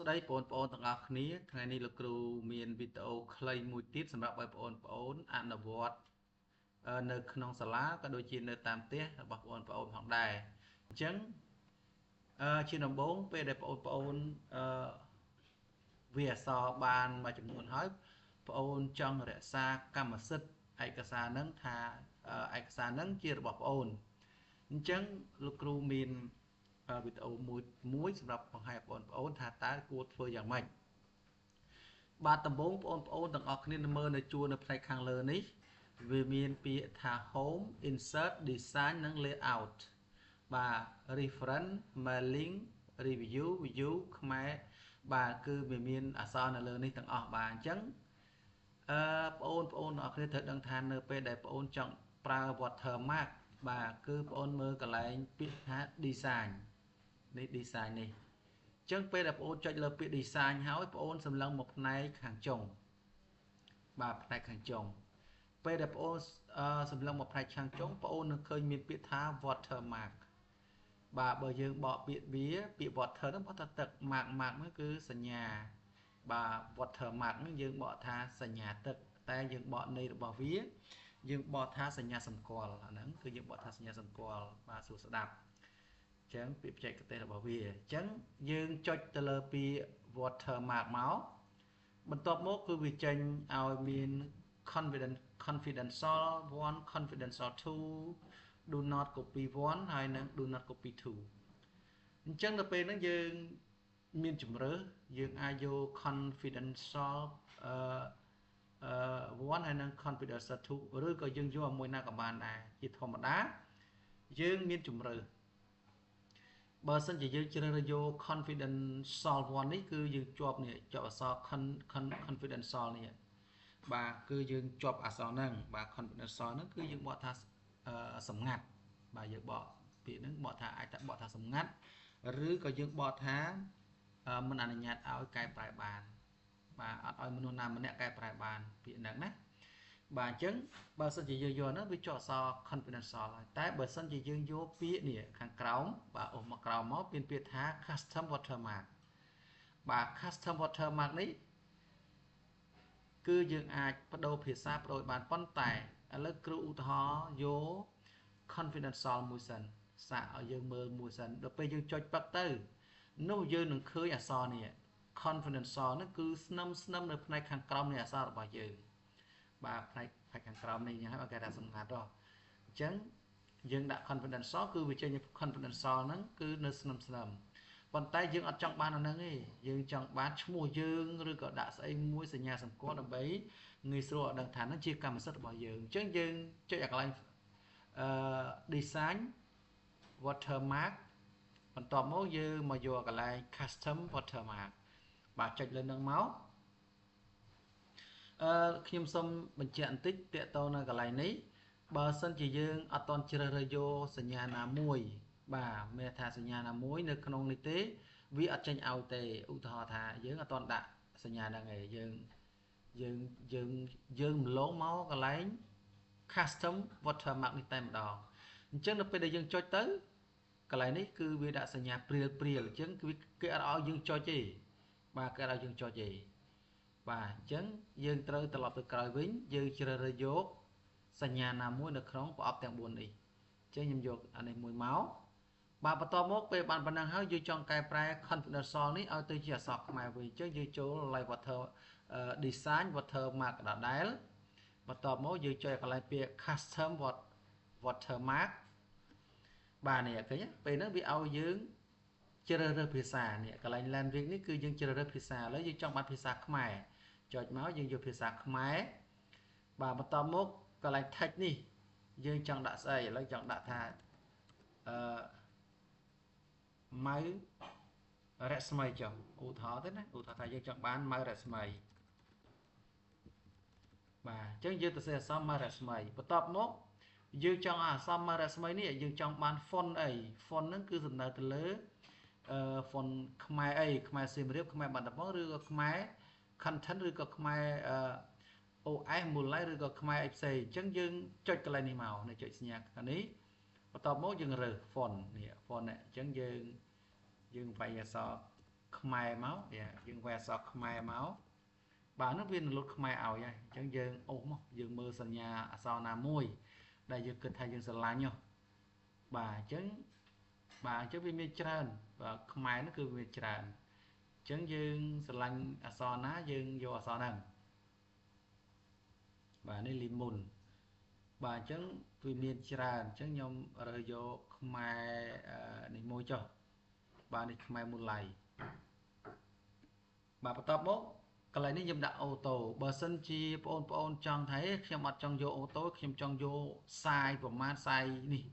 ស្តីបងប្អូនទាំងអស់គ្នាថ្ងៃនេះលោកគ្រូមានវីដេអូខ្លីមួយទៀតសម្រាប់ឲ្យបងប្អូនអនុវត្តនៅក្នុងសាលាក៏ដូចជានៅតាមផ្ទះរបស់បងប្អូនផងដែរអញ្ចឹងជាដំបូងពេលដែលបងប្អូនវាអក្សរបានមួយចំនួនហើយបងប្អូនចង់រក្សាកម្មសិទ្ធិឯកសារហ្នឹងថាឯកសារហ្នឹងជារបស់បងប្អូនអញ្ចឹងលោកគ្រូមានវីដេអូមួយសម្រាប់បង្ហាញបងប្អូនថាតើគួរធ្វើយ៉ាងម៉េចបាទដំបូងបងប្អូនទាំងអស់គ្នាមើលនៅជួរនៅផ្នែកខាងលើនេះវាមានពាក្យថា Home Insert Design និង Layout បាទ Reference Mailing Review View ខ្មែរបាទគឺវាមានអក្សរនៅលើនេះទាំងអស់បាទអញ្ចឹងបងប្អូនទាំងអស់គ្នាត្រូវដឹងថានៅពេលដែលបងប្អូនចង់ប្រើ watermark បាទគឺបងប្អូនមើលកន្លែងពាក្យថា design នេះ design នេះអញ្ចឹងពេលដែលបងប្អូនចុចលើពាក្យ design ហើយបងប្អូនសម្លឹងមកផ្នែកខាងចុងបាទផ្នែកខាងចុងពេលដែលបងប្អូនសម្លឹងមកផ្នែកខាងចុងបងប្អូននឹងឃើញមានពាក្យថា watermark បាទបើយើងបកពាក្យវាពាក្យ water ហ្នឹងបកថាទឹក mark mark ហ្នឹងគឺសញ្ញាបាទ watermark ហ្នឹងយើងបកថាសញ្ញាទឹកតែយើងបកន័យរបស់វាយើងបកថាសញ្ញាសម្គាល់អាហ្នឹងគឺយើងបកថាសញ្ញាសម្គាល់បាទសួរស្ដាប់អញ្ចឹងពាក្យបច្ចេកទេសរបស់វាអញ្ចឹងយើងចុចទៅលើពាក្យ watermark មកបន្ទាប់មកគឺវាចេញឲ្យមាន confidential 1 confidential 2 do not copy 1ហើយនិង do not copy 2អញ្ចឹងដល់ពេលហ្នឹងយើងមានជំរើសយើងអាចយក confidential 1ហើយនិង confidential 2ឬក៏យើងយកមួយណាក៏បានដែរជាធម្មតាយើងមានជំរើសបើសិនជាយើងជ្រើសរើសយក confidential 1នេះគឺយើងជាប់នេះជាប់អក្សរ confidential នេះបាទគឺយើងជាប់អក្សរហ្នឹងបាទ confidential ហ្នឹងគឺយើងបកថាសម្ងាត់បាទយើងបកពាក្យហ្នឹងបកថាអាចថាបកថាសម្ងាត់ឬក៏យើងបកថាមិនអនុញ្ញាតឲ្យកែប្រែបានបាទអត់ឲ្យមនុស្សណាម្នាក់កែប្រែបានពាក្យហ្នឹងណាបាទអញ្ចឹងបើសិនជាយើងយកហ្នឹងវាជាប់អក្សរ confidential ហើយតែបើសិនជាយើងយកពាក្យនេះខាងក្រោមបាទអូសមកក្រោមមកមានពាក្យថា custom watermark បាទ custom watermark នេះគឺយើងអាចបដូរភាសាបដូរបានប៉ុន្តែឥឡូវគ្រូឧទាហរណ៍យក confidential មួយសិនសាកឲ្យយើងមើលមួយសិនដល់ពេលយើងចុចពឹកទៅនោះយើងនឹងឃើញអក្សរនេះ confidential ហ្នឹងគឺស្នឹមស្នឹមនៅផ្នែកខាងក្រោមនៃអក្សររបស់យើងបាទផ្នែកខាងក្រោមនេះហ្នឹងហើយគេថាសម្ងាត់ហ៎អញ្ចឹងយើងដាក់ confidential គឺវាចេញ confidential ហ្នឹងគឺនៅស្នឹមស្នឹមប៉ុន្តែយើងអត់ចង់បានអាហ្នឹងទេយើងចង់បានឈ្មោះយើងឬក៏ដាក់ស្អីមួយសញ្ញាសម្គាល់ដើម្បីងាយស្រួលឲ្យដឹងថាហ្នឹងជាកម្មសិទ្ធិរបស់យើងអញ្ចឹងយើងចុចអាកន្លែងdesign watermark បន្ទាប់មកយើងមកយកកន្លែង custom watermark បាទចុចលើនឹងមកខ្ញុំសូមបញ្ជាក់បន្តិចតកតនៅកន្លែងនេះបើសិនជាយើងអត់តន់ជ្រើសរើសយកសញ្ញាណាមួយបាទមានថាសញ្ញាណាមួយនៅក្នុងនេះទេវាអត់ចេញឲ្យទេឧទាហរណ៍ថាយើងអត់តន់ដាក់សញ្ញាហ្នឹងឯងយើងយើងយើងយើងម្លងមកកន្លែង custom watermark នេះតែម្ដងអញ្ចឹងនៅពេលដែលយើងចុចទៅកន្លែងនេះគឺវាដាក់សញ្ញាព្រាលព្រាលអញ្ចឹងគឺគេអត់ឲ្យយើងចុចទេបាទគេអត់ឲ្យយើងចុចទេបាទអញ្ចឹងយើងត្រូវត្រឡប់ទៅក្រោយវិញយើងជ្រើសរើសយកសញ្ញាណាមួយនៅក្នុងប្រអប់ទាំង4នេះអញ្ចឹងខ្ញុំយកអានេះមួយមកបាទបន្តមកពេលបានប៉ុណ្ណឹងហើយយើងចង់កែប្រែ confidential នេះឲ្យទៅជាអក្សរខ្មែរវិញអញ្ចឹងយើងចូល live water design watermark ដដែលបន្ទាប់មកយើងចុចកន្លែងពាក្យ custom watermark បាទនេះឃើញពេលហ្នឹងវាឲ្យយើងជ្រើសរើសភាសានេះកន្លែង language នេះគឺយើងជ្រើសរើសភាសាឥឡូវយើងចង់បានភាសាខ្មែរចុចមកយើងយកភាសាខ្មែរបាទបន្តមកកន្លែង text នេះយើងចង់ដាក់ស្អីឥឡូវចង់ដាក់ថាអឺម៉ៅរស្មីចុះឧទាហរណ៍ទៅណាឧទាហរណ៍ថាយើងចង់បានម៉ៅរស្មីបាទអញ្ចឹងយើងទៅសេអក្សរម៉ៅរស្មីបន្ទាប់មកយើងចង់អក្សរម៉ៅរស្មីនេះយើងចង់បាន font អី font ហ្នឹងគឺសំដៅទៅលើអឺ font ខ្មែរអីខ្មែរសៀមរាបខ្មែរបាត់ដំបងឬក៏ខ្មែរ content ឬក៏ខ្មែរអឺ OS មូលឬក៏ខ្មែរអីផ្សេងអញ្ចឹងយើងចុចកន្លែងនេះមកនេះចុចសញ្ញាខាងនេះបន្ទាប់មកយើងរើស font នេះ font នេះអញ្ចឹងយើងវាយអក្សរ ខ្មែរមកយើងវាយអក្សរខ្មែរមកបាទនោះវានឹងលោតខ្មែរឲ្យហើយអញ្ចឹងយើងអូសមកយើងមើលសញ្ញាអក្សរណាមួយដែលយើងគិតថាយើងស្រឡាញ់ហ៎បាទអញ្ចឹងបាទអញ្ចឹងវាមានច្រើនបាទខ្មែរនោះគឺវាមានច្រើនអញ្ចឹងយើងស្រឡាញ់អក្សរណាយើងយកអក្សរហ្នឹងបាទនេះលីមុនបាទអញ្ចឹងវាមានច្រើនអញ្ចឹងខ្ញុំរើសយកខ្មែរនេះមួយចុះបាទនេះខ្មែរមូលៃបាទបន្ទាប់មកកន្លែងនេះខ្ញុំដាក់ auto បើសិនជាបងប្អូនចង់ថាខ្ញុំអត់ចង់យក auto ខ្ញុំចង់យក size ប្រមាណ size នេះ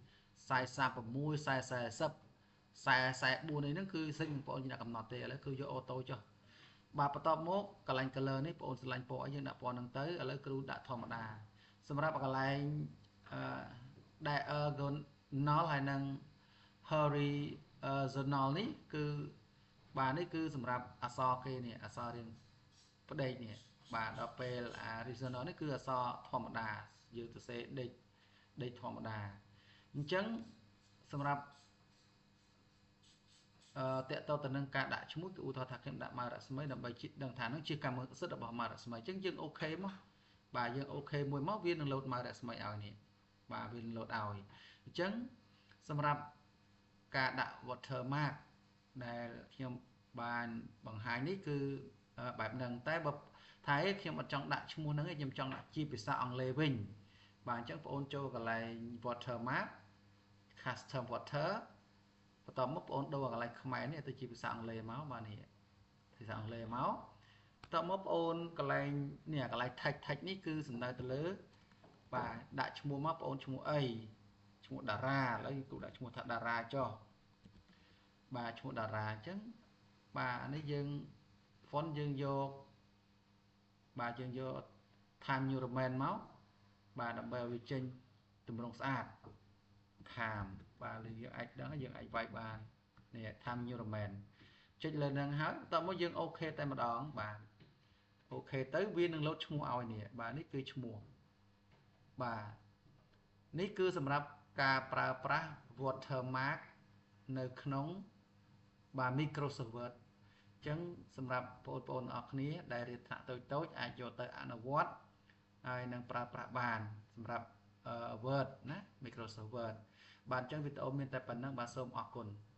size 36 size 40 44នេះហ្នឹងគឺសិចបងប្អូនអ្នកកំណត់ទេឥឡូវគឺយក auto ចុះបាទបន្ទាប់មកកន្លែង color នេះបងប្អូនស្រឡាញ់ពណ៌អីយើងដាក់ពណ៌ហ្នឹងទៅឥឡូវគ្រូដាក់ធម្មតាសម្រាប់កន្លែងអឺ diagonal ហើយនិង horizontal នេះគឺបាទនេះគឺសម្រាប់អក្សរគេនេះអក្សររៀងផ្ដេកនេះបាទដល់ពេល horizontal នេះគឺអក្សរធម្មតាយើងទៅសេដេកដេកធម្មតាអញ្ចឹងសម្រាប់អឺតកតទៅនឹងការដាក់ឈ្មោះគឺឧទាហរណ៍ថាខ្ញុំដាក់ម៉ៅរស្មីដើម្បីដឹងថានឹងជាកម្មសិទ្ធិរបស់ម៉ៅរស្មីអញ្ចឹងយើង OK មកបាទយើង OK មួយមកវានឹងលោតម៉ៅរស្មីឲ្យនេះបាទវានឹងលោតឲ្យអញ្ចឹងសម្រាប់ការដាក់ watermark ដែលខ្ញុំបានបង្ហាញនេះគឺបែបហ្នឹងតែបើថាឯងខ្ញុំអត់ចង់ដាក់ឈ្មោះហ្នឹងឯងខ្ញុំចង់ដាក់ជាភាសាអង់គ្លេសវិញបាទអញ្ចឹងបងអូនចូលកន្លែង watermark custom water បន្ទាប់មកបងអូនដូរកន្លែងខ្មែរនេះទៅជាភាសាអង់គ្លេសមកបាទនេះភាសាអង់គ្លេសមកបន្ទាប់មកបងអូនកន្លែងនេះកន្លែង text text នេះគឺសំដៅទៅលើបាទដាក់ឈ្មោះមកបងអូនឈ្មោះអីឈ្មោះតារាឥឡូវគ្រូដាក់ឈ្មោះថាតារាចុះបាទឈ្មោះតារាអញ្ចឹងបាទនេះយើង font យើងយកបាទយើងយក Time New Roman មកបាទដើម្បីឲ្យវាចេញទម្រង់ស្អាត Time បាទយើងអាចដឹងយើងអាចវាយបាននេះ Time New Roman ចុចលើនឹងហើយបន្ទាប់មកយើង OK តែម្ដងបាទ OK ទៅវានឹងលោតឈ្មោះឲ្យនេះបាទនេះគឺឈ្មោះបាទនេះគឺសម្រាប់ការប្រើប្រាស់ watermark នៅក្នុងបាទ Microsoft Word អញ្ចឹងសម្រាប់បងប្អូនអរគ្នាដែលរៀនថ្នាក់តូចៗអាចយកទៅអនុវត្តហើយនឹងប្រើប្រាស់បានសម្រាប់ Word ណា Microsoft Word បាទអញ្ចឹងវីដេអូមានតែប៉ុណ្្នឹងបាទសូមអរគុណ។